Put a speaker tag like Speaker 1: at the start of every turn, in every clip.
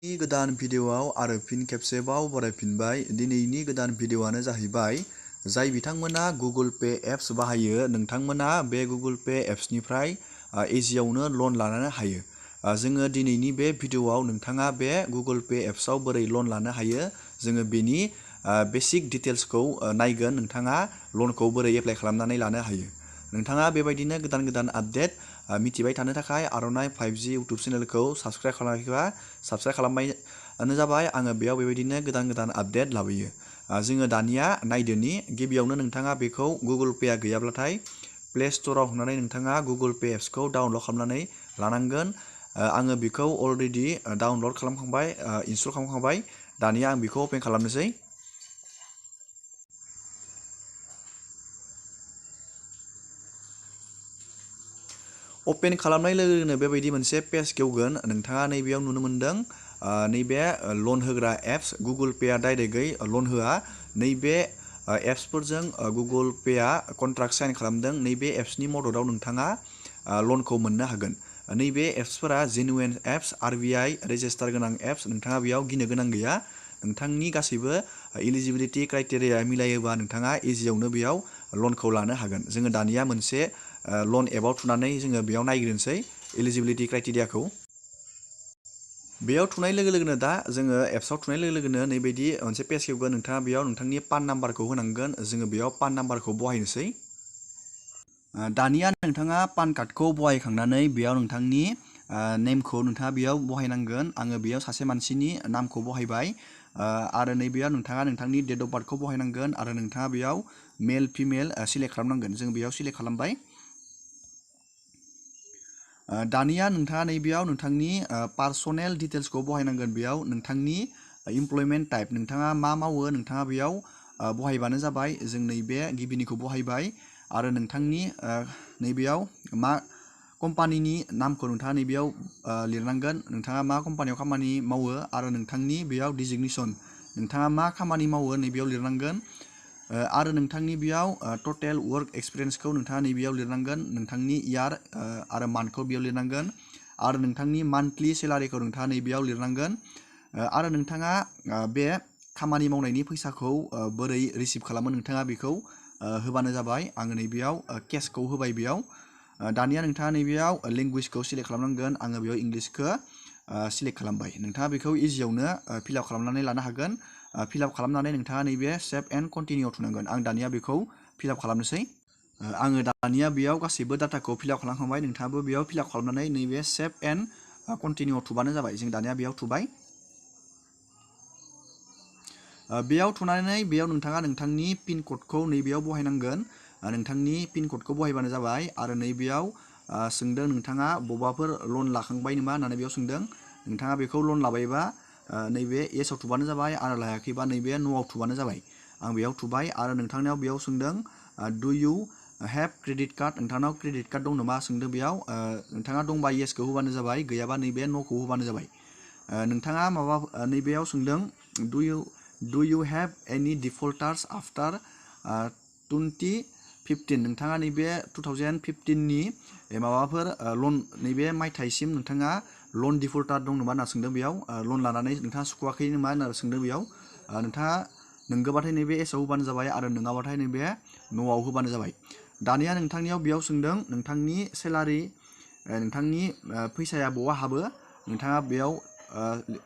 Speaker 1: गोदान भिडिअआव आरो फिन खेबसेबाव बरायफिनबाय। दिनैनि गोदान भिडिअआनो जाहैबाय जाय बिथांमोना गुगोल पे एप्स बाहायो नोंथांमोना बे गुगोल पे एप्सनिफ्राय इजियावनो लन लानो हायो। जोङो दिनैनि बे भिडिअआव नोंथाङा बे गुगोल पे एप्सआव बोरै लन लानो हायो जोङो बेनि बेसिक डिटेल्सखौ नायगोन। नोंथाङा लनखौ बोरै एप्लाइ खालामनानै लानो हायो। नोंथाङा बेबायदिनो गोदान गोदान आपडेट मिथिबाय थानो थाखाय आर'नाइ 5G इउटुब चेनेलखौ साबस्क्राइब खालामाखैबा साबस्क्राइब खालामबायानो जाबाय। आङो बेयाव बेबायदिनो गोदान गोदान आपडेट लाबोयो। जोङो दानिया नायदोनि गिबियावनो नोंथाङा बेखौ गुगोल पेआ गैयाब्लाथाय प्ले स्ट'राव थांनानै नोंथाङा गुगोल पे एप्सखौ डाउनलड खालामनानै लानांगोन। आङो बेखौ अलरेडि डाउनलड खालामखांबाय, इनस्टल खालामखांबाय। दानिया आं बेखौ अपेन खालामनोसै। अपेन खालामनाय लोगो लोगोनो बेबायदि मोनसे पेज खेवगोन। नोंथाङा नैबेयाव नुनो मोनदों नैबे लन होग्रा एप्स। गुगोल पेआ डाइरेक्टयै लन होआ। नैबे एप्सफोरजों गुगोल पेआ कन्ट्राक्ट साइन खालामदों। नैबे एप्सनि मददाव नोंथाङा लनखौ मोननो हागोन। नैबे एप्सफोरा जेनुइन एप्स, RBI रेजिस्टार गोनां एप्स। नोंथाङा बेयाव गिनो गोनां गैया। नोंथांनि गासैबो इलिजिबिलिटि क्राइटेरिया मिलायोबा नोंथाङा इजियावनो बेयाव लनखौ लानो हागोन। जोङो दानिया मोनसे लन एपआव थुनानै जोङो बेयाव नायग्रोनोसै इलिजिबिलिटि क्राइटेरियाखौ। बेयाव थुनाय लोगो लोगोनो दा जोङो एप्सआव थुनाय लोगो लोगोनो नैबायदि मोनसे पेज खेवगोन। नोंथाङा बेयाव नोंथांनि पान नाम्बारखौ होनांगोन। जोङो बेयाव पान नाम्बारखौ बहायनोसै। दानिया नोंथाङा पान कार्डखौ बहायखांनानै बेयाव नोंथांनि नेमखौ नोंथाङा बेयाव बहायनांगोन। आङो बेयाव सासे मानसिनि नामखौ बहायबाय। आरो नैबेयाव नोंथाङा नोंथांनि डेट अफ बार्थखौ बहायनांगोन। आरो नोंथाङा बेयाव मेल फिमेल सिलेक्ट खालामनांगोन। जों बेयाव सिलेक्ट खालामबाय। दानिया नोंथाङा नैबेयाव नोंथांनि पार्सनेल डिटेल्सखौ बहायनांगोन। बेयाव नोंथांनि इमप्लयमेन्ट टाइप नोंथाङा मा मावो नोंथाङा बेयाव बहायबानो जाबाय। जों नैबे गिबिनिखौ बहायबाय। आरो नोंथांनि नैबेयाव मा कम्पानिनि नामखौ नोंथाङा नैबेयाव लिरनांगोन। नोंथाङा मा कम्पानियाव खामानि मावो आरो नोंथांनि बेयाव डिजिगनेसन नोंथाङा मा खामानि मावो नैबेयाव लिरनांगोन। आरो नोंथांनि बेयाव टटेल वर्क एक्सपिरियेन्सखौ नोंथाङा नैबेयाव लिरनांगोन। नोंथांनि इयार आरो मान्थखौ बेयाव लिरनांगोन। आरो नोंथांनि मान्थलि सेलारिखौ नोंथाङा नैबेयाव लिरनांगोन। आरो नोंथाङा बे खामानि मावनायनि फैसाखौ बोरै रिसिभ खालामो नोंथाङा बेखौ होबानो जाबाय। आङो नैबेयाव केसखौ होबाय बेयाव। दानिया नोंथाङा नैबेयाव लेंगुवेजखौ सिलेक्ट खालामनांगोन। आङो बेयाव इंलिसखौ सिलेक्ट खालामबाय। नोंथाङा बेखौ इजियावनो फिलआप खालामनानै लानो हागोन। फिलआप खालामनानै नोंथाङा नैबे सेभ एन्ड कन्टिनिउ थुनांगोन। आं दानिया बेखौ फिलआप खालामनोसै। आङो दानिया बेयाव गासैबो डाटाखौ फिलआप खालामखांबाय। नोंथाङाबो बेयाव फिलआप खालामनानै नैबे सेभ एन्ड कन्टिनिउ थुबानो जाबाय। जों दानिया बेयाव थुबाय। बेयाव थुनानै बेयाव नोंथाङा नोंथांनि पिन क'डखौ नैबेयाव बहायनांगोन। नोंथांनि पिन क'डखौ बहायबानो जाबाय। आरो नैबेयाव सोंदों नोंथाङा बबावबाफोर लन लाखांबाय नामा होननानै बेयाव सोंदों। नोंथाङा बेखौ लन लाबायबा नैबे येसआव थुबानो जाबाय। आरो लायाखैबा नैबे न'आव थुबानो जाबाय। आं बेयाव थुबाय। आरो नोंथांनियाव बेयाव सोंदों डु इउ हेभ क्रेडिट कार्ड नोंथांनाव क्रेडिट कार्ड दं नामा सोंदों बेयाव। नोंथाङा दंबा येसखौ होबानो जाबाय। गैयाबा नैबे न'खौ होबानो जाबाय। नोंथाङा माबा नैबेयाव सोंदों डु इउ हेभ एनि डिफल्टार्स आफ्टार 2015 नोंथाङा नैबे 2015नि माबाफोर लन नैबे मायथाइसिम नोंथाङा लन डिफल्टार दं नामा होनना सोंदों बेयाव। लन लानानै नोंथाङा सुख'वाखै नामा होनना सोंदों बेयाव। नोंथाङा नोंगोबाथाय नैबे एसआव होबानो जाबाय। आरो नोङाबाथाय नैबे न'आव होबानो जाबाय। दानिया नोंथांनियाव बेयाव सोंदों नोंथांनि सेलारि नोंथांनि फैसाया बहा हाबो। नोंथाङा बेयाव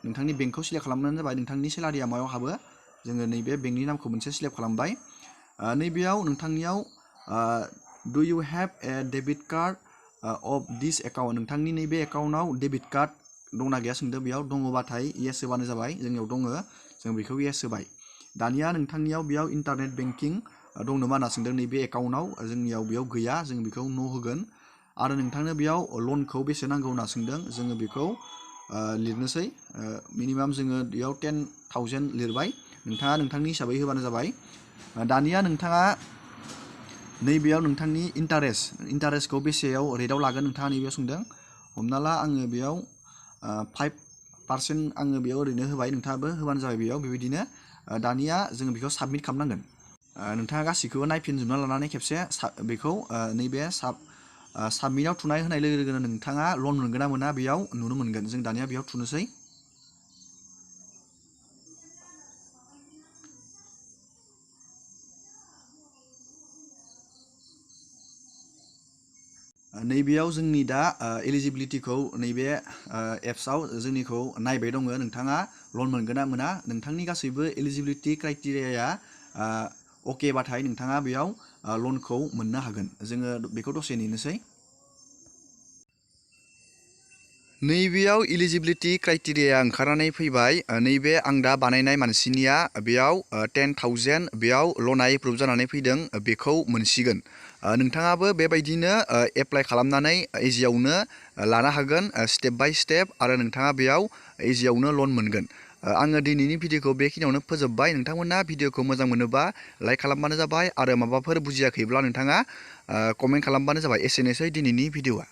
Speaker 1: नोंथांनि बेंकखौ सिलेक्ट खालामनानै जाबाय। नोंथांनि सेलारिया मायाव हाबो। जोङो नैबे बेंकनि नामखौ मोनसे सिलेक्ट खालामबाय। नैबेयाव नोंथांनियाव do you have a debit card of this account नोंथांनि नैबे एकाउन्टआव डेबिट कार्ड दंना गैया सोंदों बेयाव। दङबाथाय येस होबानो जाबाय। जोंनियाव दङ। जों बेखौ येस होबाय। दानिया नोंथांनियाव बेयाव इन्टारनेट बेंकिं दं नामा होनना सोंदों नैबे एकाउन्टआव। जोंनियाव बेयाव गैया। जों बेखौ न' होगोन। आरो नोंथांनो बेयाव लनखौ बेसे नांगौ होनना सोंदों। जोङो बेखौ लिरनोसै। मिनिमाम जोङो बेयाव 10,000 लिरबाय। नोंथाङा नोंथांनि हिसाबै होबानो जाबाय। दानिया नोंथाङा नैबेयाव नोंथांनि इन्टारेस्टखौ बेसेयाव रेटआव लागोन नोंथाङा नैबेयाव सोंदों। हमना ला आङो बेयाव 5% आङो बेयाव ओरैनो होबाय। नोंथाङाबो होबानो जाबाय बेयाव बेबायदिनो। दानिया जोङो बेखौ साबमिट खालामनांगोन। नोंथाङा गासैखौबो नायफिनजोबना लानानै खेबसे बेखौ नैबे साबमिटआव थुनाय होनाय लोगो लोगोनो नोंथाङा लन मोनगोन ना मोना बेयाव नुनो मोनगोन। जों दानिया बेयाव थुनोसै। नैबेयाव जोंनि दा एलिजिबिलिटिखौ नैबे एप्सआव जोंनिखौ नायबाय दङ नोंथाङा लन मोनगोन ना मोना नोंथांनि गासैबो एलिजिबिलिटि क्राइटेरियाया अके बाथाय नोंथाङा बेयाव लनखौ मोननो हागोन जोङो बेखौ दसे नेनोसै नैबेयाव एलिजिबिलिटि क्राइटेरिया ओंखारनानै फैबाय नैबे आं दा बानायनाय मानसिनिया बेयाव 10,000 बेयाव लना एप्रुभ जानानै फैदों बेखौ मोनसिगोन नोंथाङाबो बेबायदिनो एप्लाइ खालामनानै इजियावनो लानो हागोन स्टेप बाय स्टेप आरो नोंथाङा बेयाव इजियावनो लन मोनगोन आङो दिनैनि भिडिअखौ बेखिनियावनो फोजोबबाय नोंथांमोना भिडिअखौ मोजां मोनोबा लाइक खालामबानो जाबाय आरो माबाफोर बुजियाखैब्ला नोंथाङा कमेन्ट खालामबानो जाबाय एसेनोसै दिनैनि भिडिअआ